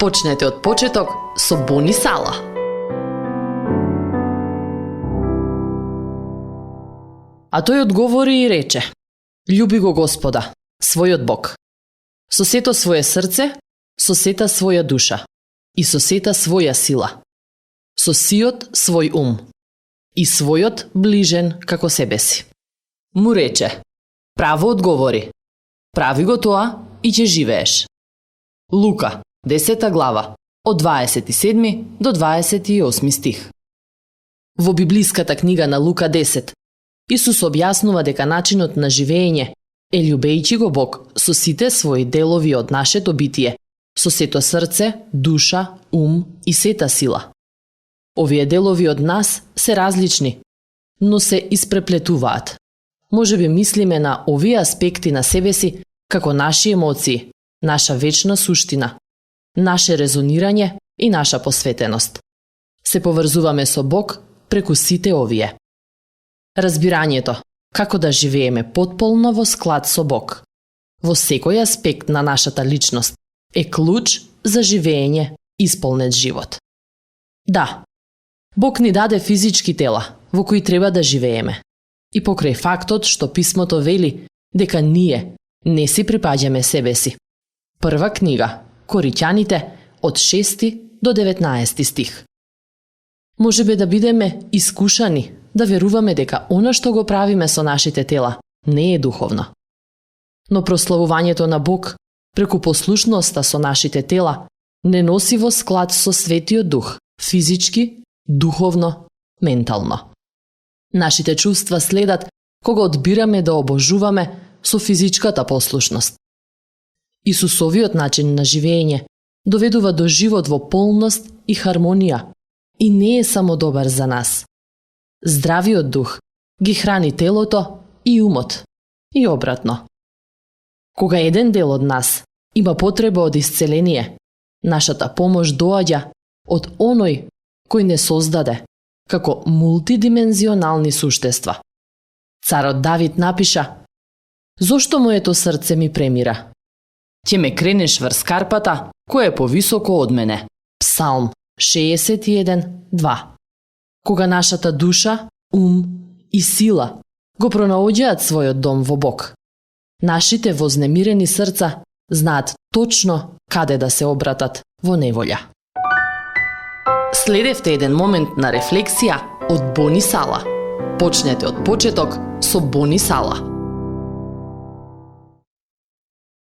Почнете од почеток со Бони Сала. А тој одговори и рече: Љуби го Господа, својот Бог, со сето свое срце, со сета своја душа и со сета своја сила, со сиот свој ум и својот ближен како себе си. Му рече: право одговори, прави го тоа и ќе живееш. Лука, 10 глава, од 27 до 28 стих. Во библиската книга на Лука 10, Исус објаснува дека начинот на живење е љубејќи го Бог со сите своји делови од нашето битие, со сето срце, душа, ум и сета сила. Овие делови од нас се различни, но се испреплетуваат. Можеби мислиме на овие аспекти на себе си како наши емоции, наша вечна суштина, наше резонирање и наша посветеност. Се поврзуваме со Бог преку сите овие. Разбирањето како да живееме потполно во склад со Бог, во секој аспект на нашата личност, е клуч за живење исполнет живот. Да, Бог ни даде физички тела во кои треба да живееме. И покрај фактот што писмото вели дека ние не си припаѓаме себе си. Прва книга, Коринќаните, од 6 до 19 стих. Можебе да бидеме искушани да веруваме дека она што го правиме со нашите тела не е духовно. Но прославувањето на Бог преку послушноста со нашите тела не носи во склад со Светиот Дух, физички, духовно, ментално. Нашите чувства следат кога одбираме да обожуваме со физичката послушност. Исусовиот начин на живење доведува до живот во полност и хармонија и не е само добар за нас. Здравиот дух ги храни телото и умот, и обратно. Кога еден дел од нас има потреба од исцеление, нашата помош доаѓа од оној кој не создаде како мултидимензионални суштества. Царот Давид напиша: Зошто моето срце ми премира? Ќе ме кренеш врз карпата, која е повисоко од мене. Псалм 61:2. Кога нашата душа, ум и сила го пронаоѓаат својот дом во Бог, нашите вознемирени срца знаат точно каде да се обратат во неволја. Следевте еден момент на рефлексија од Бони Сала. Почнете од почеток со Бони Сала.